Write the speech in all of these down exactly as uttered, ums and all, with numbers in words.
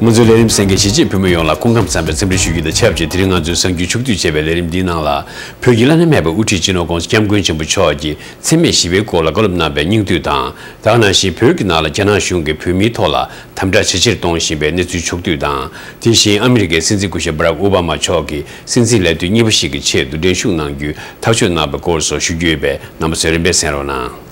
ང་ཚོའི་ལས་རིམ་གསན་མཁན་གཞིས་བྱེས་བོད་མི་ཡོངས་ལ་སྐུ་ཁམས་བཟང་པའི་འཚམས་འདྲི་ཞུ་རྒྱུ་དང་ཆབས་ཅིག་དེ་རིང་ང་ཚོའི་གསར་འགྱུར་ཕྱོགས་བསྡུས་བྱས་པའི་ལས་རིམ་འདིའི་ནང་ལ། བོད་ཀྱི་བླ་ན་མེད་པའི་དབུ་ཁྲིད་སྤྱི་ནོར་༧གོང་ས་༧སྐྱབས་མགོན་ཆེན་པོ་མཆོག་གིས་འཚེ་མེད་ཞི་བའི་སྐོར་ལ་བཀའ་སློབ་གནང་བའི་སྙིང་བསྡུས་དང་། དེ་ག་ནང་བཞིན་བོད་ཀྱི་ནང་ལ་རྒྱ་ནག་གཞུང་གིས་བོད་མིའི་ཐོག་ལ་དམ་དྲག་ཇེ་ཆེར་གཏོང་བཞིན་པའི་གནས་ཚུལ་ཕྱོགས་བསྡུས་དང་། དེ་བཞིན་ཨ་མི་རི་ཀའི་སྲིད་འཛིན་སྐུ་ཞབས་Barack Obama་མཆོག་གིས་སྲིད་འཛིན་ལས་དུས་གཉིས་པ་ཞིག་གི་ཆེད་དུ་འགྲན་ཞུགས་གནང་རྒྱུའི་ཐག་གཅོད་གནང་བའི་སྐོར་སོགས་ཞུ་རྒྱུ་ཡོད་པས། རྣམ་པ་ཚོས་རིམ་པས་གསན་རོགས་གནང་།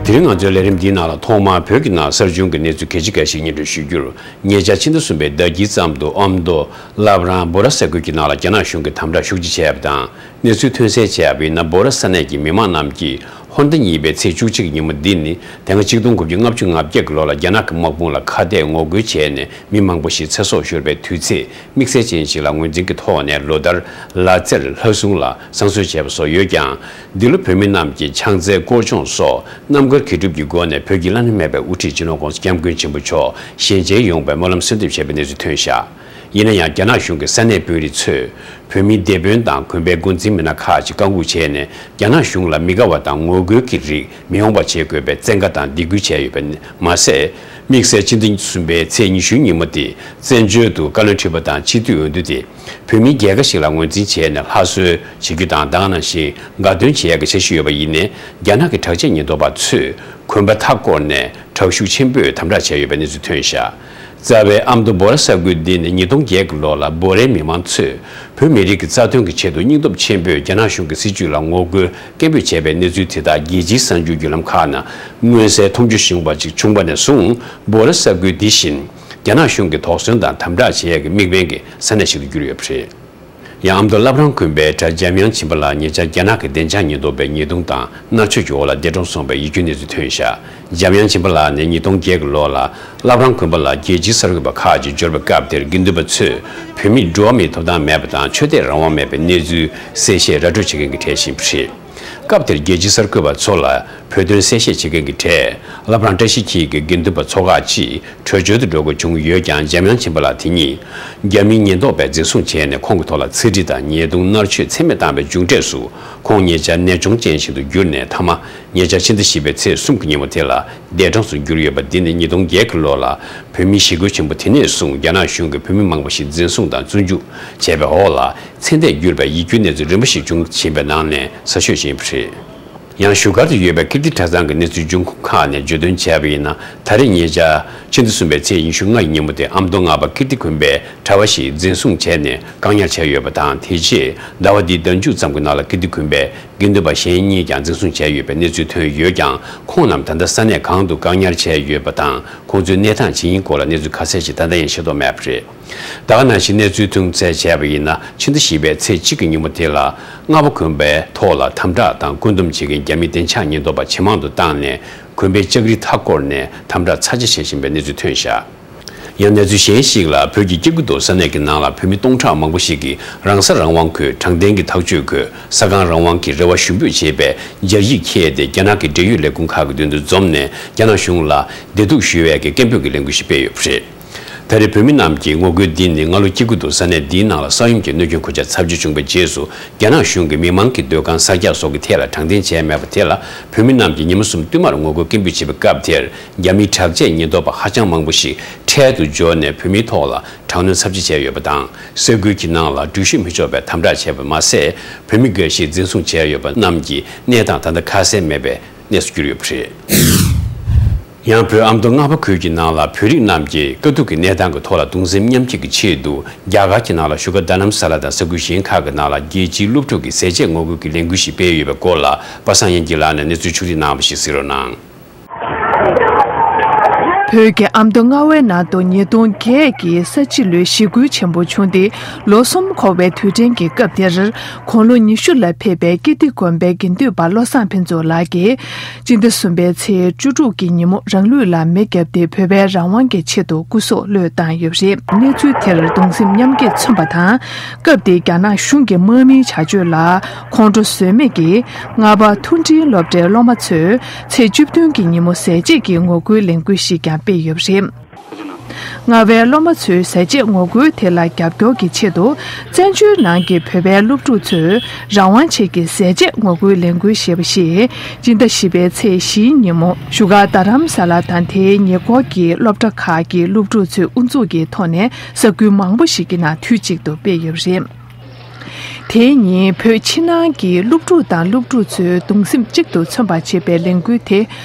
དེ་རིང་ང་ཚོའི་ལས་རིམ་འདིའི་ནང་ལ་ཐོག་མར་བོད་ཀྱི་ནང་གསར་བྱུང་གི་གནས་ཚུལ་གལ་ཆེ་འགའ་ཞིག་སྙན་སྒྲོན་ཞུ་རྒྱུར། ཉེ་ཆར་ཕྱི་ཟླ་གསུམ་པའི་ཟླ་དཀྱིལ་ཙམ་དུ་ཨ་མདོ་བླ་བྲང་འབོ་ར་ས་ཁུལ་གྱི་ནང་ལ་རྒྱ་ནག་གཞུང་གིས་དམ་དྲག་ཤུགས་ཆེ་བྱས་པ་དང་། གནས་ཚུལ་ཐོན་གསལ་བྱས་པ་ཡིན་ན། འབོ་ར་ས་གནས་ཀྱི་མི་མང་རྣམས་ཀྱིས་ཧོར་ཟླ་གཉིས་པའི་ཚེས་བཅུ་གཅིག་ཉིན་མོ་འདི་ནི་དེ་སྔ་ཆིག་སྟོང་དགུ་བརྒྱ་ལྔ་བཅུ་ང་བརྒྱད་ཀྱི་ལོ་ལ་རྒྱ་ནག་གི་དམག་དཔུང་ལ་ཁ་གཏད་ངོ་རྒོལ་བྱས་ནས་མི་མང་པོ་ཞིག་ཚེ་སྲོག་ཤོར་བའི་དུས་ཚེས་དམིགས་བསལ་ཅན་ཞིག་ལ་ངོས་འཛིན་གྱི་ཐོག་ནས་ལོ་ལྟར་ལ་རྩེར་ལྷ་སྲུང་ལ་བསང་གསོལ་བྱས་པ་སོགས་ཡོད་ཀྱང་། འདི་ལོ་བོད་མི་རྣམས་ཀྱིས་ཕྱག་འཚལ་སྐོར་སྦྱོང་སོགས་རྣམ་དཀར་དགེ་སྒྲུབ་ཀྱི་སྒོ་ནས་བོད་ཀྱི་བླ་ན་མེད་པའི་དབུ་ཁྲིད་སྤྱི་ནོར་༧གོང་ས་༧སྐྱབས་མགོན་ཆེན་པོ་མཆོག་ཞལ་མཇལ་ཡོང་བའི་སྨོན་ལམ་གསོལ་འདེབས་བྱས་པའི་གནས་ཚུལ་ཐོན་བཞག་ཡིན་ན་ཡང་། རྒྱ་ནག་གཞུང་གི་ས་གནས་དཔོན་རིགས་ཚོས་བོད་མིའི་སྡེ་དཔོན་དང་དགོན་པའི་འགོ་འཛིན་མི་སྣ་ཁག་ཅིག་བཀག་འགོག་བྱས་ནས། རྒྱ་ནག་གཞུང་ལ་མི་དགའ་བ་དང་ངོ་རྒོལ་གྱི་རིགས་མི་ཡོང་བ་བྱེད་དགོས་པའི་བཙན་བཀའ་དང་སྡིགས་སྐུལ་བྱས་ཡོད་པ་མ་ཟད། དམིགས་བསལ་ཕྱི་ཟླ་གསུམ་པའི་ཚེས་ཉི་ཤུའི་ཉིན་མོ་དེ་བཙན་བྱོལ་དུ་བཀའ་བློན་ཁྲི་པ་དང་སྤྱི་འཐུས་འོས་བསྡུ་སྟེ། བོད་མི་སྒེར་འགའ་ཞིག་ལ་ངོས་འཛིན་བྱས་ནས་ལྷ་གསོལ་བྱེད་རྒྱུ་དང་། དེ་ག་ནང་བཞིན་དགའ་སྟོན་བྱེད་ཡག་གི་འཆར་གཞི་ཡོད་པ་ཡིན་ནའི། རྒྱ་ནག་གི་དྲག་ཆས་ཉེན་རྟོག་པ་ཚོས་དགོན་པ་མཐའ་བསྐོར་ནས་དྲག་ཤུགས་ཆེན་པོས་དམ་དྲག་བྱས་ཡོད་པའི་གནས་ཚུལ་ཐོན་བཞག་རྩ་བའི་ཨ་མདོ་འབོ་ར་ས་ཁུལ་འདི་ནི་ཉིས་སྟོང་བརྒྱད་ཀྱི་ལོ་ལ་འབོ་རའི་མི་མང་ཚོས་བོད་མི་རིགས་ཀྱི་རྩ་དོན་གྱི་ཆེད་དུ་སྙིང་སྟོབས་ཆེན་པོས་རྒྱ་ནག་གཞུང་གི་སྲིད་བྱུས་ལ་ངོ་རྒོལ་སྐད་འབོད་བྱས་པའི་གནས་ཚུལ་དེ་དག་རྒྱལ་སྤྱིའི་གསར་འགྱུར་བརྒྱུད་ལམ་ཁག་ནང་མངོན་གསལ་མཐོང་རྒྱུ་བྱུང་བ་ཅིག་བྱུང་བ་ནས་བཟུང་། འབོ་ར་ས་ཁུལ་འདི་བཞིན་རྒྱ་ནག་གཞུང་གིས་དོགས་ཟོན་དང་དམ་དྲག་བྱེད་ཡས་ཀྱི་དམིགས་འབེན་གྱི་ས་གནས་ཤིག་ཏུ་གྱུར་ཡོད་པ་རེད། ཡང་ཨ་མདོ་བླ་བྲང་དགོན་པའི་གྲྭ་འཇམ་དབྱངས་བྱིན་པ་ལགས་ཉེ་ཆར་རྒྱ་ནག་གི་བདེ་འཇགས་ཉེན་རྟོག་པའི་ཉེས་རྡུང་དང་མནར་གཅོད་ཀྱི་འོག་ལ་འདས་གྲོངས་སོང་བའི་ཡིད་སྐྱོའི་གནས་ཚུལ་ཐོན་བཞག་འཇམ་དབྱངས་བྱིན་པ་ལགས་ནི་ཉིས་སྟོང་བརྒྱད་ཀྱི་ལོ་ལ་བླ་བྲང་དགོན་པ་ལ་རྒྱལ་སྤྱིའི་གསར་འགོད་པ་ཁག་ཅིག་འབྱོར་བའི་སྐབས་དེར་དགེ་འདུན་པ་ཚོས་བོད་མིར་འགྲོ་བ་མིའི་ཐོབ་ཐང་མེད་པ་དང་ཆོས་དད་རང་དབང་མེད་པའི་གནས་ཚུལ་གསལ་བཤད་ར་སྤྲོད་བྱེད་མཁན་གྱི་གྲས་ཤིག་ཡིན་པ་རེད། སྐབས་དེར་རྒྱལ་སྤྱིའི་གསར་འགོད་པ་ཚོ་ལ་བོད་དོན་གསལ་བཤད་བྱེད་མཁན་གྱི་གྲས་བླ་བྲང་བཀྲ་ཤིས་འཁྱིལ་གྱི་དགེ་འདུན་པ་ཚོ་ཁག་ཅིག་བྲོས་བྱོལ་དུ་འགྲོ་དགོས་བྱུང་ཡོད་ཀྱང་། འཇམ་དབྱངས་བྱིན་པ་ལགས་དེ་ཉིད་རྒྱ་མིའི་ཉེན་རྟོག་པས་འཛིན་བཟུང་བྱས་ནས་ཁོང་གི་ཐོག་ལ་ཚ་འདྲི་དང་ཉེས་རྡུང་མནར་གཅོད་ཚད་མེད་བཏང་བའི་མཇུག་འབྲས་སུ་ཁོང་ཉེ་ཆར་ནད་གཅོང་ཅན་ཞིག་ཏུ་གྱུར་ནས་མཐའ་མ་ཉེ་ཆར་ཕྱི་ཟླ་བཞི་པའི་ཚེས་གསུམ་གྱི་ཉིན་མོ་དེ་ལ་འདས་གྲོངས་སུ་གྱུར་ཡོད་པ་འདི་ནི་ཉིས་སྟོང་བརྒྱད་ཀྱི་ལོ་ལ་བོད་མིའི་ཞི་རྒོལ་ཆེན་པོ་དེ་ནས་བཟུང་རྒྱ་ནག་གཞུང་གིས་བོད་མི་མང་པོ་ཞིག་འཛིན་བཟུང་དང་བཙོན་འཇུག་བྱས་པའི་འོག་ལ་ཚེ་འདས་གྱུར་པའི་ཡིད་སྐྱོའི་གནས་ཚུལ་རིམ་པ་ཞིག་འབྱུང་བཞིན་པའི་ནང་ནས་གསར་ཤོས་ཤིག་ཡིན་པ་རེད། ཡང་བཞུགས་སྒར་དུ་ཡོད་པའི་ཀིརྟི་གྲྭ་ཚང་གི་གནས་ཚུལ་འབྱུང་ཁུངས་ཁག་ནས་བརྗོད་དོན་བྱས་པ་ཡིན་ན། ད་རེས་ཉེ་ཆར་ཕྱི་ཟླ་གསུམ་པའི་ཚེས་ཉི་ཤུ་ལྔ་ཡི་ཉིན་མོ་དེ་ཨ་མདོ་རྔ་པ་ཀིརྟི་དགོན་པའི་གྲྭ་པ་ཞིག་འཛིན་བཟུང་བྱས་ནས་བཀག་ཉར་བྱས་ཡོད་པ་དང་། དེ་རྗེས་ཟླ་བ་འདིའི་ཟླ་མཇུག་ཙམ་གྱི་ནང་ལ་ཀིརྟི་དགོན་པའི་དགེ་འདུན་པ་གཞན་གཉིས་ཀྱང་འཛིན་བཟུང་བྱས་ཡོད་པའི་གནས་ཚུལ་ཐོན་ཡོད་ཀྱང་། ཁོང་རྣམས་ད་ལྟ་ས་གནས་གང་དུ་བཀག་ཉར་བྱས་ཡོད་པ་དང་། ཁོང་ཚོའི་གནས་སྟངས་ཇི་ཡིན་སྐོར་ལ་གནས་ཚུལ་ཁ་གསལ་ཞིག་ད་ལྟ་ཡང་ཤེས་རྟོགས་མེད་པ་རེད། ད་ག་ནང་བཞིན་གནས་ཚུལ་ཐོན་གསལ་བྱས་པ་ཡིན་ན། ཕྱི་ཟླ་བཞི་པའི་ཚེས་གཅིག་གི་ཉིན་མོ་དེ་ལ་རྔ་པ་དགོན་པའི་ཐོག་ལ་དམ་དྲག་དང་བཀོད་འདོམས་བྱེད་མཁན་རྒྱ་མིའི་བདེ་འཇགས་ཉེན་རྟོག་པ་ཇེ་མང་དུ་བཏང་ནས། དགོན་པའི་ལྕགས་རི་མཐའ་བསྐོར་ནས་དམ་དྲག་ཚ་ཆེ་བྱེད་བཞིན་པའི་གནས་ཚུལ་ཐོན་བཞག་ཡང་གནས་ཚུལ་གཞན་ཞིག་ལ། བོད་ཀྱི་ཀྱི་ཀུ་ཏོ་ས་གནས་ཀྱི་ནང་ལ་བོད་མི་སྟོང་ཕྲག་མང་པོ་ཞིག་གིས་རང་ས་རང་དབང་དགོས། དྲང་བདེན་གྱི་ཐག་གཅོད་དགོས། ས་ཁང་རང་དབང་གི་རེ་བ་ཞུ་འབོད་བྱེད་པའི་སྦྱར་ཡིག་འཁྱེར་ཏེ། རྒྱ་ནག་གི་འབྲེལ་ཡོད་ལས་ཁུངས་ཁག་གི་མདུན་དུ་འཛོམས་ནས། རྒྱ་ནག་གཞུང་ལ་བདེ་སྡུག་ཞུ་བའི་སྐད་འབོད་ཀྱི་ལས་འགུལ་ཞིག་སྤེལ་ཡོད་པ་རེད། ད་རེས་བོད་མི་རྣམས་ཀྱི་ངོ་རྒོལ་འདི་ནི་སྔ་ལོ་སྐྱེ་དགུ་དུ་ས་གནས་འདིའི་ནང་ལ་ས་ཡོམ་གྱི་གནོད་སྐྱོན་གོད་ཆག་ཚབས་ཆེ་བྱུང་བའི་རྗེས་སུ། རྒྱ་ནག་གཞུང་གིས་མི་མང་གི་སྡོད་ཁང་གསར་རྒྱག་སོགས་ཀྱི་ཐད་ལ་དྲང་བདེན་བྱས་མེད་པ་དེ་ལ། བོད་མི་རྣམས་ཀྱིས་ཉི་མ་གསུམ་བསྟུད་མར་ངོ་རྒོལ་སྐད་འབོད་བྱེད་པའི་སྐབས་དེར། རྒྱ་མིའི་དྲག་ཆས་ཉེན་རྟོག་པ་ཧ་ཅང་མང་པོ་ཞིག་འཕྲལ་དུ་འབྱོར་ནས་བོད་མིའི་ཐོག་ལ་དྲག་གནོན་ཚབས་ཆེ་བྱས་ཡོད་པ་དང་། ས་ཁུལ་གྱི་ནང་ལ་འགྲུལ་བཞུད་མི་ཆོག་པའི་དམ་དྲག་བྱས་པ་མ་ཟད། བོད་མི་འགའ་ཞིག་འཛིན་བཟུང་བྱས་ཡོད་པ་རྣམས་ཀྱི་གནས་སྟངས་ད་ལྟ་ཁ་གསལ་མེད་པའི་གནས་སུ་གྱུར་ཡོད་པ་རེད། ཡང་བོད་ཨ་མདོ་རྔ་པ་ཁུལ་གྱི་ནང་ལ་བོད་རིགས་རྣམས་ཀྱིས་དཀའ་སྡུག་གི་གནས་སྟངས་ཀྱི་ཐོག་ལ་གདུང་སེམས་མཉམ་སྐྱེད་ཀྱི་ཆེད་དུ། རྒྱ་གར་གྱི་ནང་ལ་བཞུགས་སྒར་རྡ་རམ་ས་ལ་དང་ས་ཁུལ་གཞན་ཁག་གི་ནང་ལ་རྒྱལ་སྤྱིའི་སློབ་ཕྲུག་གི་ཟས་བཅད་ངོ་རྒོལ་གྱི་ལས་འགུལ་ཞིག་སྤེལ་ཡོད་པའི་སྐོར་ལ། པ་སངས་དབྱངས་སྐྱིད་ལགས་ནས་གནས་ཚུལ་ཕྱོགས་བསྒྲིགས་གནང་བ་ཞིག་གཟིགས་རོགས་གནང་། བོད་ཀྱི་ཨ་མདོ་རྔ་པའི་ནང་དུ་ཉིས་སྟོང་བརྒྱད་ཀྱི་ས་བྱི་ལོའི་ཞི་རྒོལ་ཆེན་པོ་བྱུང་སྟེ། ལོ་གསུམ་འཁོར་བའི་དུས་དྲན་གྱི་སྐབས་དེར། དགུང་ལོ་ཉི་ཤུ་ལ་ཕེབས་པའི་ཀིརྟི་དགོན་པའི་དགེ་འདུན་པ་བློ་བཟང་ཕུན་ཚོགས་ལགས་ཀྱིས། སྤྱི་ཟླ་གསུམ་པའི་ཚེས་བཅུ་དྲུག་གི་ཉིན་མོ་རང་ལུས་ལ་མེ་བརྒྱབ་སྟེ། བོད་པའི་རང་དབང་གི་ཆེད་དུ་སྐུ་སྲོག་བློས་བཏང་ཡོད་པ་རེད། གནས་ཚུལ་དེར་གདུང་སེམས་མཉམ་སྐྱེད་མཚོན་པ་དང་། སྐབས་དེའི་རྒྱ་ནག་གཞུང་གི་དམག་མིའི་བྱ་སྤྱོད་ལ་ཁོང་ཁྲོ་ཟོས་མེད་ཀྱིས། རྔ་པ་མཐོ་འབྲིང་སློབ་གྲྭའི་སློབ་མ་ཚོས་ཚེས་བཅུ་བདུན་གྱི་ཉིན་མོ་ཟས་བཅད་ཀྱི་ངོ་རྒོལ་ལས་འགུལ་ཞིག་ཀྱང་སྤེལ་ཡོད་པ་རེད། རྔ་བའི་སློབ་མ་ཚོའི་ཟས་བཅད་ངོ་རྒོལ་དེ་ལ་རྒྱབ་སྐྱོར་གྱི་ཆེད་དུ། བཙན་བྱོལ་ནང་གི་བོད་པའི་སློབ་ཕྲུག་ཚོས་རང་དབང་ཆེད་ཀྱི་ཟས་བཅད་ངོ་རྒོལ་ལས་འགུལ་ཞེས་པ་ཞིག་སྤྱི་ཟླ་བཞི་པའི་ཚེས་བཞིའི་ཉིན་མོ། བཞུགས་སྒར་རྡ་རམ་ས་ལ་དང་དེའི་ཉེ་འཁོར་གྱི་སློབ་གྲྭ་ཁག་གི་སློབ་ཕྲུག་ཚོའི་དབུ་འཛུགས་ཀྱི་ཐོག་ནས་ས་ཁུལ་མང་པོ་ཞིག་གི་ནང་དུས་གཅིག་ཏུ་སྤེལ་ཡོད་པ་རེད། དེའི་ཉིན་བོད་ཕྱི་ནང་གི་སློབ་ཕྲུག་དང་སློབ་ཕྲུག་ཚོའི་གདུང་སེམས་གཅིག་ཏུ་མཚོན་པར་བྱེད་པའི་ལས་འགུལ་དེ།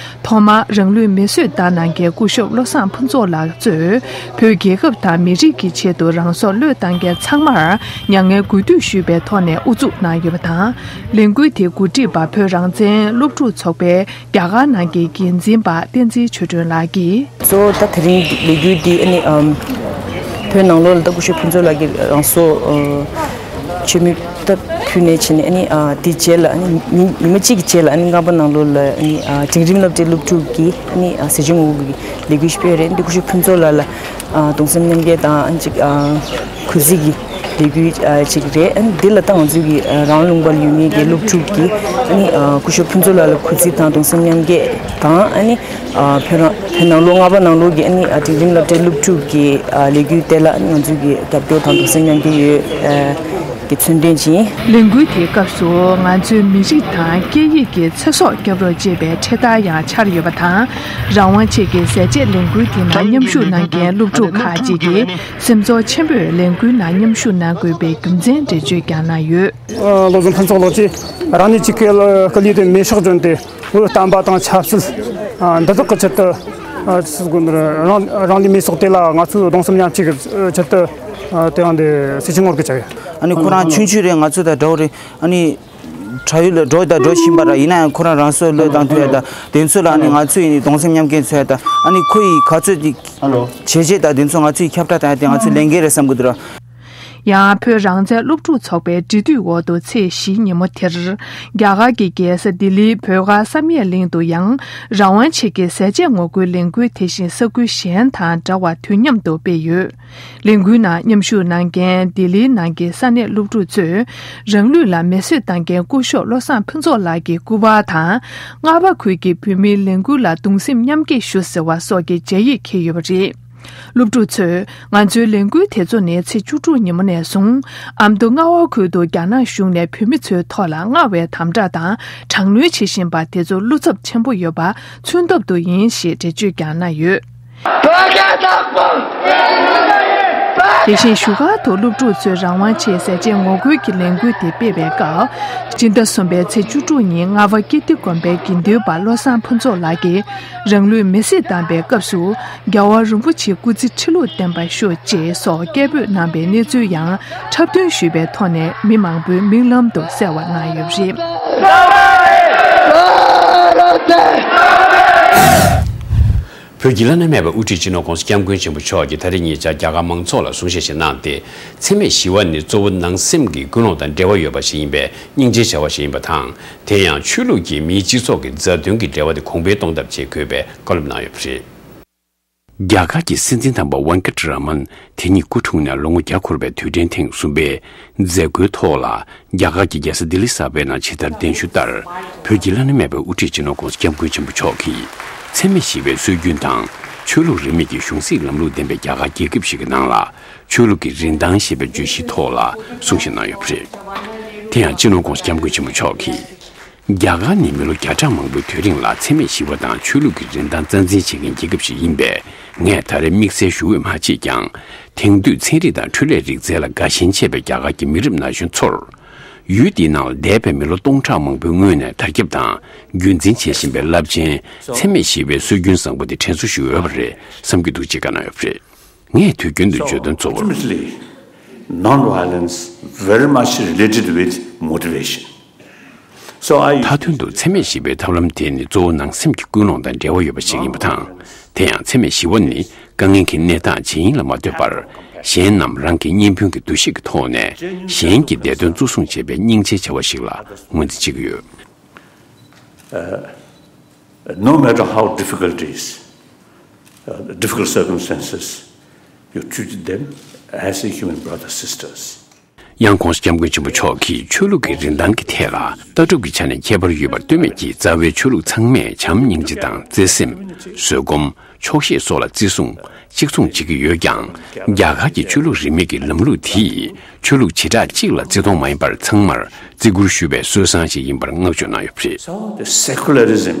ཐོག་མར་རང་ལུས་མེ་གསོད་བཏང་གནང་མཁན་སྐུ་ཞབས་བློ་བཟང་ཕུན་ཚོགས་ལགས་གཙོས་བོད་རྒྱལ་ཁབ་དང་མི་རིགས་ཀྱི་ཆེད་དུ་རང་སྲོག་བློས་བཏང་མཁན་ཚང་མར་མྱ་ངན་གུས་འདུད་ཞུས་པའི་ཐོག་ནས་དབུ་འཛུགས་གནང་ཡོད་པ་དང་། ལས་འགུལ་དེ་གོ་སྒྲིག་པ་བོད་རང་བཙན་སློབ་ཕྲུག་ཚོགས་པའི་རྒྱ་གར་ནང་གི་འགན་འཛིན་པ་བསྟན་འཛིན་ཆོས་སྒྲོན་ལགས་ཀྱིས། གཙོ་བོ་ད་དེ་རིང་ལས་འགུལ་འདི་ཨ་ནི་ཨམ་བོད་ནང་ལོགས་ལ་ད་སྐུ་ཞབས་ཕུན་ཚོགས་ལགས་ཀྱིས་རང་སྲོག་ཨ་མཆོད་མེ་ད་ཕུལ་ནས་བྱས་ནས་ཨ་ནི་ཨ་དེ་རྗེས་ལ་ཨ་ནི་ཉི་ཉི་མ་གཅིག་གི་རྗེས་ལ་ཨ་ནི་རྔ་པ་ནང་ལོགས་ལ་ཨ་ནི་ཨ་འབྲིང་རིམ་སློབ་གྲྭའི་སློབ་ཕྲུག་གིས་ཨ་ནི་ཨ་ཟས་བཅད་ངོ་རྒོལ་གྱི་ལས་འགུལ་ཞིག་སྤེལ་རེད། འདི་སྐུ་ཞབས་ཕུན་ཚོགས་ལགས་ལ་ཨ་གདུང་སེམས་མཉམ་སྐྱེད་དང་ཨ་ནི་ཅིག་ཨ་གུས་བརྩི་གི་ལས་འགུལ་ཨ་ཅིག་རེད། ཨ་ནི་འདི་ལ་ད་ང་ཚོའི་གི་ཨ་རང་ལུང་པ་ལ་ཡོད་མཁན་གྱི་སློབ་ཕྲུག་གིས་ཨ་ནི་ཨ་སྐུ་ཞབས་ཕུན་ཚོགས་ལགས་ལ་གུས་བརྩི་དང་གདུང་སེམས་མཉམ་སྐྱེད་དང་ཨ་ནི་ཨ་བོད་རང་བོད་ནང་ལོགས་རྔ་པ་ནང་ལོགས་ཀྱི་ཨ་ནི་ཨ་འབྲིང་རིམ་སློབ་གྲྭའི་སློབ་ཕྲུག་གི་ཨ་ལས་འགུལ་དེ་ལ་ཨ་ནི་ང་ཚོའི་གི་རྒྱབ་སྐྱོར་དང་གདུང་སེམས་མཉམ་སྐྱེད་ཡོད་ཨ་གི་མཚོན་དོན་ཅིག་ཡིན། ལས་འགུལ་དེའི་སྐབས་སུ་ང་ཚོའི་མི་རིགས་དང་སྐད་ཡིག་གི་ཚེ་སྲོག་སྐྱོབ་རོགས་ཅེས་པའི་འཕྲེད་དར་ཡང་འཕྱར་ཡོད་པ་དང་། རང་དབང་ཆེད་ཀྱི་ཟས་བཅད་ལས་འགུལ་དེ་ནང་མཉམ་ཞུགས་གནང་མཁན་སློབ་ཕྲུག་ཁག་ཅིག་གིས་སེམས་ཚོར་ཆེན་པོས་ལས་འགུལ་ནང་མཉམ་ཞུགས་གནང་དགོས་པའི་རྒྱུ་མཚན་འགྲེལ་བརྗོད་ཀྱང་གནང་ཡོད། བློ་བཟང་ཕུན་ཚོགས་ལགས་ཀྱིས་རང་ཉིད་ཀྱི་སྐུ་ལུས་དེ་མེ་སྲེག་བྱས་ཏེ། འོས་བསྟན་པ་དང་ཆབ་སྲིད་འདི་དག་གི་ཆེད་དུ་ཅི་ཟེར་དགོས་ན། རང་རང་ལུས་མེ་སྲེག་དེ་ལ་ང་ཚོས་གདུང་སེམས་མཉམ་སྐྱེད་ཀྱི་ཆེད་དུ་དེ་ཡང་དེ་ཟས་བཅད་ངོ་རྒོལ་བྱས་ཡོད། ཨ་ནི་ཁོ་རང་ཆུང་ཆུང་རེད། ང་ཚོ་དང་འདྲ་བོ་རེད། ཨ་ནི་བྲག་ཡུལ་ལ་འགྲོ་དང་འགྲོ་བཞིན་པ་ར། ཡིན་ན་ཡང་ཁོ་རང་རང་སྲོག་བློས་བཏང་ཐུབ་ཡ་དང་དེ་ཚོ་ལ་ཨ་ནི་ང་ཚོ་ཡིན་གདུང་སེམས་མཉམ་སྐྱེད་འཚོལ་ཡ་དང་། ཨ་ནི་ཁོ་ཡིས་ག་ཚོད་ཅིག་བྱས་རྗེས་དང་དེ་ཚོ་ང་ཚོ་ཡིས་ཁྱབ་བསྒྲགས་བཏང་ཡ་དེ་ང་ཚོའི་ལས་འགན་རེད་བསམ་གི་འདུག་ར། ཡང་བོད་རང་བཙན་སློབ་ཕྲུག་ཚོགས་པའི་འབྲེལ་མཐུད་འོག་ཏུ་ཚེས་བཞིའི་ཉིན་མོ་དེར། རྒྱ་གར་གྱི་རྒྱལ་ས་ལྡི་ལིའི་བོད་སྒར་བསམ་ཡས་གླིང་དུ་ཡང་རང་དབང་ཆེད་ཀྱི་ཟས་བཅད་ངོ་རྒོལ་ལས་འགུལ་དེ་བཞིན་ས་ཁུལ་གཞན་དང་འདྲ་བར་དུས་མཉམ་དུ་སྤེལ་ཡོད། ལས་འགུལ་ནང་མཉམ་ཞུགས་གནང་མཁན་ལྡི་ལིའི་ནང་གི་ས་གནས་སློབ་ཕྲུག་ཚོས་རང་ལུས་ལ་མེ་གསོད་བཏང་མཁན་སྐུ་ཞབས་བློ་བཟང་ཕུན་ཚོགས་ལགས་ཀྱི་སྐུ་པར་དང་། རྔ་པ་ཁུལ་གྱི་བོད་མིའི་ལས་འགུལ་ལ་གདུང་སེམས་མཉམ་སྐྱེད་ཞུ་ཟེར་བ་སོགས་ཀྱི་སྦྱར་ཡིག་འཁྱེར་ཡོད་པ་རེད། སློབ་ཕྲུག་ཚོས་ང་ཚོའི་ལས་འགུལ་དེ་ཚོ་ནི་ཚེས་བཅུ་དྲུག་ཉིན་མོ་ནས་བཟུང་ཨ་མདོ་རྔ་བ་ཁུལ་དུ་རྒྱ་ནག་གཞུང་ནས་བོད་མི་ཚོའི་ཐོག་ལ་མངའ་བའི་དམ་དྲག་དང་དྲག་གནོན་བྱེད་བཞིན་པ་དེ་ཚོ་བློ་འཚབ་ཆེན་པོ་ཡོད་པ་མཚོན་ཐབས་དུ་ཡིན་ཞེས་འགྲེལ་བརྗོད་ཀྱང་གནང་ཡོད། དེ་བཞིན་བཞུགས་སྒར་དུ་སློབ་ཕྲུག་ཚོས་རང་དབང་ཆེད་ཟས་བཅད་ངོ་རྒོལ་གྱི་ལས་འགུལ་དེ་སྤེལ་བའི་སྐབས། སྤྱི་ཟླ་གསུམ་པའི་ཚེས་བཅུ་དྲུག་ཉིན་རྔ་བ་ཀིརྟི་དགོན་པའི་དགེ་འདུན་པ་བློ་བཟང་ཕུན་ཚོགས་ལགས་ཀྱིས་རང་ལུས་མེ་བསྲེགས་བཏང་པའི་སྐབས་སུ། རྒྱལ་བ་རིན་པོ་ཆེའི་སྐུ་ཚེ་ཁྲི་ལོར་བརྟན་པར་ཤོག་ཅེས་སོགས་སྐད་འབོད་གནང་པའི་གནས་ཚུལ་ཡང་འཁྲབ་སྟོན་ཞུས་པའི་ཐོག་ནས་མི་མང་པོའི་མིག་ལམ་དུ་གསལ་བར་གནང་ཡོད་པ་རེད། བོད་ཀྱི་བླ་ན་མེད་པའི་དབུ་ཁྲིད་སྤྱི་ནོར་༸གོང་ས་༸སྐྱབས་མགོན་ཆེན་པོ་མཆོག་གིས་ད་རེས་ཉེ་ཆར་རྒྱ་གར་མང་ཚོགས་ལ་གསུང་བཤད་ཞིག་གནང་སྟེ། འཚེ་མེད་ཞི་བ་ནི་གཙོ་བོ་ནང་སེམས་ཀྱི་ཀུན་སློང་དང་འབྲེལ་བ་ཡོད་པ་ཞིག་ཡིན་པས་སྙིང་རྗེའི་བྱ་བ་ཞིག་ཡིན་པ་དང་། དེ་ཡང་ཆོས་ལུགས་ཀྱིས་མིའི་སྤྱི་ཚོགས་ཀྱི་མཛའ་མཐུན་གྱི་འབྲེལ་བ་དེ་གོང་འཕེལ་གཏོང་ཐབས་ཆེད་དགོས་པའི་བཀའ་སློབ་གནང་ཡོད་པ་རེད། རྒྱ་གར་གྱི་སྲིད་འཛིན་དམ་པ་ཝན་ཀྲ་ར་མན་དེ་ཉིད་སྐུ་འཁྲུངས་ནས་ལོ་ངོ་བརྒྱ་འཁོར་བའི་དུས་དྲན་ཐེངས་གསུམ་པའི་མཛད་སྒོའི་ཐོག་ལ། རྒྱ་གར་གྱི་རྒྱལ་ས་ལྡི་ལི་གསར་པའི་ནང་ཇི་ལྟར་གདན་ཞུ་ལྟར། བོད་ཀྱི་བླ་ན་མེད་པའི་དབུ་ཁྲིད་སྤྱི་ནོར་༸གོང་ས་༸སྐྱབས་མགོན་ཆེན་པོ་མཆོག་གིས། འཚེ་མེད་ཞི་བའི་སྲོལ་རྒྱུན་དང་། ཆོས་ལུགས་རིས་མེད་ཀྱི་གཞུང་སྲིད་ལམ་ལུགས་ལྡན་པའི་རྒྱ་གར་རྒྱལ་ཁབ་ཞིག་གི་ནང་ལ། ཆོས་ལུགས་ཀྱི་རིན་ཐང་ཞེས་པའི་བརྗོད་གཞིའི་ཐོག་ལ་གསུང་བཤད་གནང་ཡོད་པ་རེད། དེ་ཡང་སྤྱི་ནོར་༸གོང་ས་༸སྐྱབས་མགོན་ཆེན་པོ་མཆོག་གིས། རྒྱ་གར་ནི་མི་ལོ་བརྒྱ་ཕྲག་མང་པོའི་དུས་རིང་ལ་འཚེ་མེད་ཞི་བ་དང་ཆོས་ལུགས་ཀྱི་རིན་ཐང་རྩ་འཛིན་བྱེད་མཁན་རྒྱལ་ཁབ་ཞིག་ཡིན་པས། ངས་ད་རེས་དམིགས་བསལ་ཞུ་འོས་མ་མཆིས་ཀྱང་། དེང་དུས་ཚན་རིག་དང་འཕྲུལ་ལས་རིག་རྩལ་ལ་དགའ་ཞེན་ཆེ་བའི་རྒྱ་གར་གྱི་མི་རབས་ན་གཞོན་ཚོར། ཡུལ་འདིའི་ནང་ལ་འདས་པའི་མི་ལོ་སྟོང་ཕྲག་མང་པོའི་སྔོན་ནས་དར་ཁྱབ་དང་རྒྱུན་འཛིན་བྱེད་བཞིན་པའི་རླབས་ཆེན་འཚེ་མེད་ཞི་བའི་སྲོལ་རྒྱུན་བཟང་པོ་འདི་དྲན་གསོ་ཞུ་འོས་པ་རེད་བསམ་གྱི་འདུག་ཅེས་བཀའ་གནང་ཡོད་པ་རེད། ངས་དུས་རྒྱུན་དུ་བརྗོད་དོན་གཙོ་བོར། Ultimately, non-violence very much related with motivation. So I མཐའ་དོན་དུ་འཚེ་མེད་ཞི་བའི་ཐབས་ལམ་དེ་ནི་གཙོ་བོ་ནང་སེམས་ཀྱི་ཀུན་སློང་དང་འབྲེལ་བ་ཡོད་པ་ཞིག་ཡིན་པ་དང་། དེ་ཡང་འཚེ་མེད་ཞི་བ་ནི་དཀའ་ངལ་གྱི་གནས་སྟངས་ཇི་ཡིན་ལ་མ་ལྟོས་པར། གཞན་ནམ་རང་གི་གཉེན་སྤུན་གྱི་འདུ་ཤེས་ཀྱི་ཐོག་ནས་གཞན་གྱི་བདེ་དོན་གཙོ་བཟུང་བྱེད་པའི་སྙིང་རྗེའི་བྱ་བ་ཞིག་ལ་ངོས་འཛིན་བྱེད་ཀྱི་ཡོད། No matter how difficult it is, uh, difficult circumstances, you treat them as a human brother, sisters. ཡང་༧གོང་ས་༧སྐྱབས་མགོན་ཆེན་པོ་མཆོག་གིས་ཆོས་ལུགས་ཀྱི་རིན་ཐང་གི་ཐད་ལ་ལྟ་གྲུབ་ཀྱི་ཆ་ནས་ཁྱད་པར་ཡོད་པར་ལྟོས་མེད་ཀྱིས་རྩ་བའི་ཆོས་ལུགས་ཚང་མས་བྱམས་སྙིང་རྗེ་དང་བརྩེ་སེམས། བཟོད་སྒོམ། ཆོག་ཤེས་སོགས་ལ་བརྩི་སྲུང་། གཅིག་མཚུངས་བྱེད་ཀྱི་ཡོད་ཀྱང་། རྒྱ་གར་གྱི་ཆོས་ལུགས་རིས་མེད་ཀྱི་ལམ་ལུགས་དེས་ཆོས་ལུགས་བྱེ་བྲག་གཅིག་ལ་བརྩི་མཐོང་མ་ཡིན་པར་ཚང་མར་བརྩི་བཀུར་ཞུ་བའི་སྲོལ་བཟང་ཞིག་ཡིན་པར་བསྔགས་བརྗོད་གནང་ཡོད་པ་རེད། So the secularism,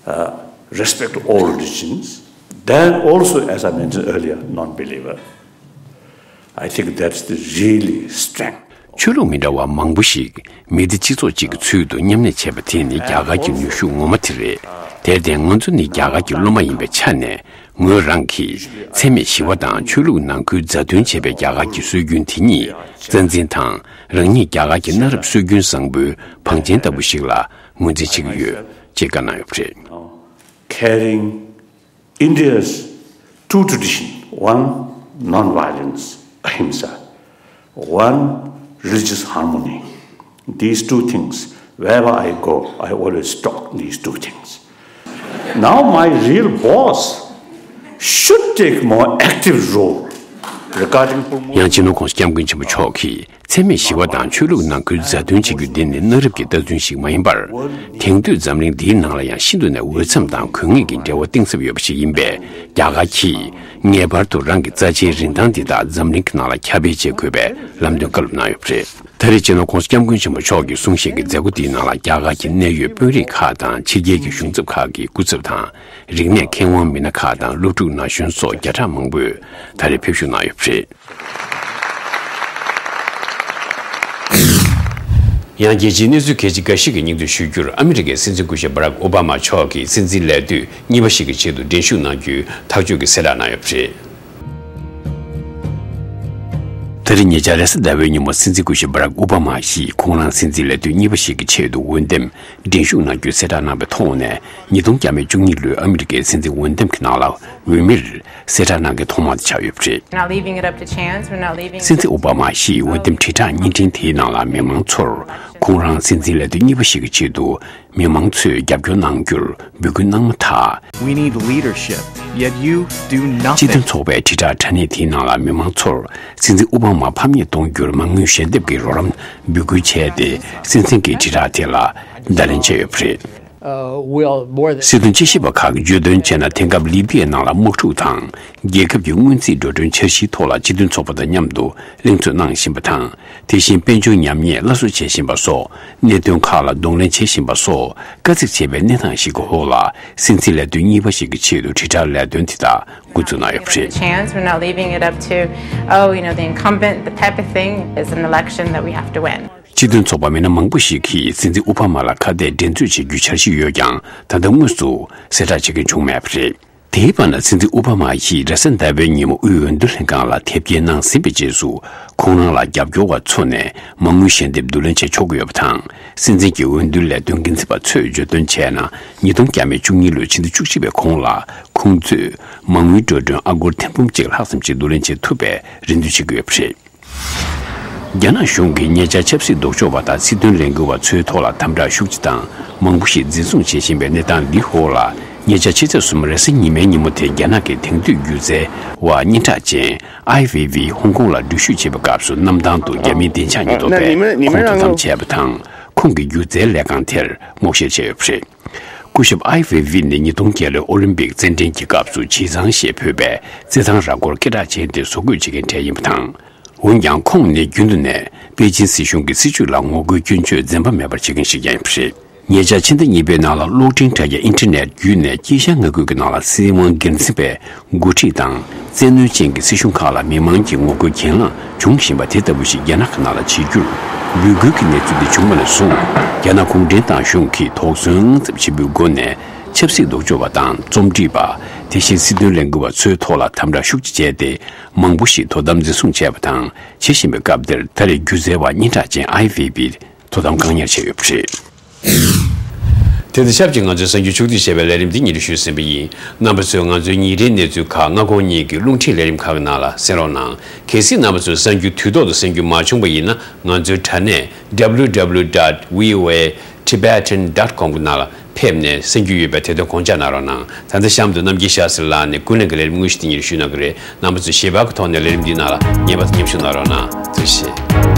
uh, respect all religions, then also, as I mentioned earlier, non-believer. I think that's the really strength. ཆོས་ལུགས་མི་འདྲ་བ་མང་པོ་ཞིག་མི་སྡེ་སྤྱི་ཚོགས་གཅིག་གི་ཚུལ་དུ་མཉམ་གནས་བྱས་པ་དེ་ནི་རྒྱ་གར་གྱི་ནུས་ཤུགས་ངོ་མ་དེ་རེད། དེར་བརྟེན་ང་ཚོ་ནི་རྒྱ་གར་གྱི་སློབ་མ་ཡིན་པའི་ཆ་ནས་ངོས་རང་གིས་འཚེ་མེད་ཞི་བ་དང་ཆོས་ལུགས་ནང་ཁུལ་མཛའ་མཐུན་བྱེད་པའི་རྒྱ་གར་གྱི་སྲོལ་རྒྱུན་དེ་ཉིད་རྩ་འཛིན་དང་། རང་ཉིད་རྒྱ་གར་གྱི་གནའ་རབས་སྲོལ་རྒྱུན་བཟང་པོའི་བང་ཆེན་ལྟ་བུ་ཞིག་ལ་ངོས་འཛིན་བྱེད་ཀྱི་ཡོད་ཅེས་བཀའ་གནང་ཡོད་པ་རེད། Caring India's two tradition, one non-violence, ahimsa, one religious harmony. These two things, wherever I go, I always talk these two things. Now my real boss should take more active role regarding promoting ཡང་སྤྱི་ནོར་༧གོང་ས་༧སྐྱབས་མགོན་ཆེན་པོ་མཆོག་གིས། འཚེ་མེད་ཞི་བ་དང་ཆོས་ལུགས་ནང་ཁུལ་མཛའ་མཐུན་བྱེད་རྒྱུ་འདི་ནི་གནའ་རབས་ཀྱི་ལྟ་ཚུལ་ཞིག་མ་ཡིན་པར། དེང་དུས་འཛམ་གླིང་འདིའི་ནང་ལ་ཡང་ཤིན་ཏུ་ནས་འོས་འཚམ་དང་དགོས་ངེས་ཀྱི་འབྲེལ་བ་གཏིང་ཟབ་ཡོད་པ་ཞིག་ཡིན་པས། རྒྱ་གར་གྱིས་ངེས་པར་དུ་རང་གི་རྩ་ཆེའི་རིན་ཐང་འདི་དག་འཛམ་གླིང་གི་ནང་ལ་ཁྱབ་སྤེལ་བྱེད་དགོས་པའི་ལམ་སྟོན་བཀའ་སློབ་གནང་ཡོད་པ་རེད། ད་རེས་སྤྱི་ནོར་༧གོང་ས་༧སྐྱབས་མགོན་ཆེན་པོ་མཆོག་གིས་གསུང་བཤད་ཀྱི་མཛད་སྒོ་འདིའི་ནང་ལ་རྒྱ་གར་གྱི་གནད་ཡོད་དཔོན་རིགས་ཁག་དང་ཕྱི་རྒྱལ་གྱི་གཞུང་ཚབ་ཁག་གི་སྐུ་ཚབ་དང་། རིག་གནས་མཁས་དབང་མི་སྣ་ཁག་དང་སློབ་ཕྲུག་ན་གཞོན་སོགས་བརྒྱ་ཕྲག་མང་པོས་ད་རེས་ཕེབས་ཞུགས་གནང་ཡོད་པ་རེད། ཡང་རྒྱལ་སྤྱིའི་གནས་ཚུལ་གལ་ཆེ་འགའ་ཞིག་གི་སྙིང་བསྡུས་ཞུ་རྒྱུར། ཨ་མི་རི་ཀའི་སྲིད་འཛིན་སྐུ་ཞབས་Barack Obama་མཆོག་གིས་སྲིད་འཛིན་ལས་དུས་གཉིས་པ་ཞིག་གི་ཆེད་དུ་འགྲན་ཞུགས་གནང་རྒྱུའི་ཐག་གཅོད་ཀྱི་གསལ་བསྒྲགས་གནང་ཡོད་པ་རེད། ད་རེས་ཉེ་ཆར་རེས་གཟའ་ཟླ་བའི་ཉིན་མོ་སྲིད་འཛིན་སྐུ་ཞབས་Barack Obama་ཡིས་ཁོང་རང་སྲིད་འཛིན་ལས་དུས་གཉིས་པ་ཞིག་གི་ཆེད་དུ་འོས་འདེམས་འགྲན་ཞུགས་གནང་རྒྱུའི་གསལ་བསྒྲགས་གནང་བའི་ཐོག་ནས། ཉིས་སྟོང་བརྒྱ་མེད་བཅུ་གཉིས་ལོའི་ཨ་མི་རི་ཀའི་སྲིད་འཛིན་འོས་འདེམས་ཀྱི་ནང་ལ་འོས་མིར་གསལ་བསྒྲགས་གནང་མཁན་ཐོག་མ་དེ་ཆགས་ཡོད་པ་རེད། We're not leaving it up to chance. We're not leaving སྲིད་འཛིན་ཨོ་བྷ་མ་ཡིས་འོས་འདེམས་དྲིལ་བསྒྲགས་བརྙན་འཕྲིན་དེའི་ནང་ལ་མི་མང་ཚོར་ཁོང་རང་སྲིད་འཛིན་ལས་དུས་གཉིས་པ་ཞིག་གི་ཆེད་དུ་མི་མང་ཚོས་རྒྱབ་སྐྱོར་གནང་རྒྱུར་འབོད་སྐུལ་གནང་མ་ཐག We need leadership, yet you do nothing. སྤྱི་མཐུན་ཚོགས་པའི་དྲིལ་བསྒྲགས་དྲ་གནས་དེའི་ནང་ལ་མི་མང་ཚོར་སྲིད་འཛིན་ཨོ་བྷ་མ་ཕམ་ཉེས་གཏོང་རྒྱུར་མ་དངུལ་ཞལ་འདེབས་ཀྱི་རོགས་རམ་འབོད་སྐུལ་བྱས་ཏེ། སྲིད་འཛིན་གྱི་དྲིལ་བསྒྲགས་དེ་ལ་བརྡ་ལན་བྱས་ཡོད་པ་རེད། Uh, well, more than སྲིད་དོན་དཔྱད་ཞིབ་པ་ཁག་གིས་བརྗོད་དོན་བྱས་ན། དེང་སྐབས་ལི་པི་ཡའི་ནང་ལ་དམག་འཁྲུག་དང་། རྒྱལ་ཁབ་ཀྱི་སྔོན་རྩིས་འགྲོ་གྲོན་འཆར་གཞིའི་ཐོག་ལ་སྤྱི་མཐུན་ཚོགས་པ་དང་མཉམ་དུ་གླེང་ཚོགས་གནང་བཞིན་པ་དང་། དེ་བཞིན་དཔལ་འབྱོར་ཉམས་ཉེས་སླར་གསོ་བྱེད་བཞིན་པ་སོགས་གནད་དོན་ཁག་ལ་གདོང་ལེན་བྱེད་བཞིན་པ་སོགས་དཀའ་ཚེགས་ཆེ་བའི་གནས་སྟངས་ཤིག་གི་འོག་ལ། སྲིད་འཛིན་ལས་དོན་གཉིས་པ་ཞིག་གི་ཆེད་དུ་དྲིལ་བསྒྲགས་ལས་དོན་དེ་དག་འགོ་འཛུགས་གནང་ཡོད་པ་རེད། Chance. We're not leaving it up to, oh, you know, the incumbent, the type of thing. It's an election that we have to win. སྤྱི་མཐུན་ཚོགས་པ་མི་སྣ་མང་པོ་ཞིག་གིས་སྲིད་འཛིན་ཨོ་བྷ་མ་ལ་ཁ་གཏད་འགྲན་རྩོད་བྱེད་རྒྱུའི་འཆར་གཞི་ཡོད་ཀྱང་། ད་ལྟ་དངོས་སུ་གསལ་བསྒྲགས་བྱེད་མཁན་བྱུང་མེད་པ་རེད། དེའི་བར་ན། སྲིད་འཛིན་ཨོ་བྷ་མ་ཡིས་རེས་གཟའ་ཟླ་བའི་ཉིན་མོ་དབུས་འོས་བསྡུ་ལྷན་ཁང་ལ་དེབ་སྐྱེལ་གནང་ཟིན་པའི་རྗེས་སུ། ཁོང་རང་ལ་རྒྱབ་སྐྱོར་བ་ཚོ་ནས་མ་དངུལ་ཞལ་འདེབས་བསྡུ་ལེན་བྱེད་ཆོག་གི་ཡོད་པ་དང་། སྲིད་འཛིན་གྱི་འོས་བསྡུ་ལས་དོན་འགན་འཛིན་པ་ཚོས་བརྗོད་དོན་བྱས་ན། ཉིས་སྟོང་བརྒྱ་མེད་བཅུ་གཉིས་ལོའི་ཕྱི་ཟླ་བཅུ་གཅིག་པའི་གོང་ལ། ཁོང་ཚོས་མ་དངུལ་འགྲོ་གྲོན་ཨ་སྒོར་ཐེར་འབུམ་གཅིག་ལྷག་ཙམ་ཞིག་བསྡུ་ལེན་བྱེད་ཐུབ་པའི་རེ་འདུན་བྱེད་ཀྱི་ཡོད་པ་རེད། རྒྱ་ནག་གཞུང་གིས་ཉེ་ཆར་ཆབ་སྲིད་ལྡོག་ཕྱོགས་པ་དང་སྲིད་དོན་ལས་འགུལ་བ་ཚོའི་ཐོག་ལ་དམ་དྲག་ཤུགས་ཆེ་དང་མང་པོ་ཞིག་འཛིན་བཟུང་བྱེད་བཞིན་པའི་གནས་སྟངས་འདིའི་འོག་ལ། ཉེ་ཆར་ཕྱི་ཚེས་གསུམ་རེས་གཟའ་ཉི་མའི་ཉིན་མོ་དེ། རྒྱ་ནག་གི་དེང་དུས་སྒྱུ་རྩལ་བ་སྙན་གྲགས་ཅན་ཨའི་ཝེ་ཝེ་ཧོང་ཀོང་ལ་འགྲུལ་བཞུད་བྱེད་པའི་སྐབས་སུ། གནམ་ཐང་དུ་རྒྱ་མིའི་སྡིངས་ཆ་ཉིད་ཐོབ་པས་ཁོང་དོ་དམ་བྱས་པ་དང་། ཁོང་གི་སྒྱུ་རྩལ་ལས་ཁང་དེར་སྔོག་བཤེར་བྱས་ཡོད་པ་རེད། སྐུ་ཞབས་ཨའི་ཝེ་ཝེ་ནི་ཉིས་སྟོང་བརྒྱད་ལོའི་ཨོ་ལིམ་པིག་རྩེད་འགྲན་གྱི་སྐབས་སུ་བྱས་ཙང་ཞེས་འབོད་པའི་རྩེད་ཐང་ར་སྐོར་སྐད་གྲགས་ཅན་དེ་བཟོ་བཀོད་བྱེད་མཁན་གྲས་ཡིན་པ་དང་། འོན་ཀྱང་། ཁོང་ནི་རྒྱུན་དུ་ནས་པེ་ཅིན་སྲིད་གཞུང་གི་སྲིད་བྱུས་ལ་ངོ་རྒོལ་སྐྱོན་བརྗོད་འཛེམ་པ་མེད་པར་བྱེད་མཁན་ཞིག་ཀྱང་ཡིན་པ་རེད། ཉེ་ཆར་ཕྱི་ཟླ་གཉིས་པའི་ནང་ལ་གློག་འཕྲིན་དྲ་རྒྱ་ཨིན་ཊར་ནེཊ་བརྒྱུད་ནས་སྐྱེས་སྐར་མངའ་ཁུལ་གྱི་ནང་ལ་སྲིད་དབང་སྒེར་འཛིན་པའི་འགོ་ཁྲིད་དང་། བཙན་གནོན་ཅན་གྱི་སྲིད་གཞུང་ཁག་ལ་མི་མང་གི་ངོ་རྒོལ་གྱེན་ལངས་བྱུང་བཞིན་པ་དེ་ལྟ་བུ་ཞིག་རྒྱ་ནག་གི་ནང་ལ་བྱེད་རྒྱུར་འབོད་སྐུལ་གྱི་གནས་ཚུལ་འདི་བྱུང་བ་ནས་བཟུང་། རྒྱ་ནག་གུང་ཁྲན་ཏང་གཞུང་གིས་དོགས་ཟོན་དངངས་འཚབ་ཆེན་པོའི་སྒོ་ནས་ཆབ་སྲིད་ལྡོག་ཕྱོགས་པ་དང་རྩོམ་སྒྲིག་པ། དེ་བཞིན་སྲིད་དོན་ལས་འགུལ་བ་ཚོའི་ཐོག་ལ་དམ་དྲག་ཤུགས་ཆེ་བྱས་ཏེ། མང་པོ་ཞིག་དོ་དམ་འཛིན་བཟུང་བྱས་པ་དང་བྱེད་བཞིན་པའི་སྐབས་འདིར། ད་རེས་སྒྱུ་རྩལ་བ་སྙན་གྲགས་ཅན་ཨའི་ཝེ་ཝེ་དོ་དམ་བཀག་ཉར་བྱས་ཡོད་པ་རེད། དེ་དང་ཆབས་ཅིག་ང་ཚོའི་གསར་འགྱུར་ཕྱོགས་བསྡུས་ཞེས་པའི་ལས་རིམ་འདི་སྙན་སྒྲོན་ཞུས་ཟིན་པ་ཡིན། རྣམ་པ་ཚོས་ང་ཚོའི་ཉིན་རེའི་གནས་ཚུལ་ཁག་སྔ་དགོང་གཉིས་ཀྱི་རླུང་འཕྲིན་ལས་རིམ་ཁག་གི་ནང་ལ་གསན་རོགས་གནང་། གལ་སྲིད་རྣམ་པ་ཚོས་གསར་འགྱུར་དུས་ཐོག་ཏུ་གསན་རྒྱུ་མ་བྱུང་བ་ཡིན་ན། ང་ཚོའི་དྲ་གནས་W W W dot V O A Tibetan dot com གི་ནང་ལ་ ཕེབས་ནས་གསན་རྒྱུ་ཡོད་པས་དེ་དོན་དགོངས་འཇགས་གནང་རོགས་གནང་། ད་ལྟ་གཤམ་དུ་རྣམ་རྒྱལ་ཤཱསྟྲི་ལགས་ནས་ཀུན་གླེང་གི་ལས་རིམ་དངོས་གཞི་དེ་ཉིད་ཞུས་གནང་གི་རེད། རྣམ་པ་ཚོས་ཞལ་པར་གྱི་ཐོག་ནས་ལས་རིམ་འདིའི་ནང་ལ་ཉན་པ་དང་མཉམ་ཞུགས་གནང་རོགས་གནང་། ཐུགས་རྗེ་ཆེ།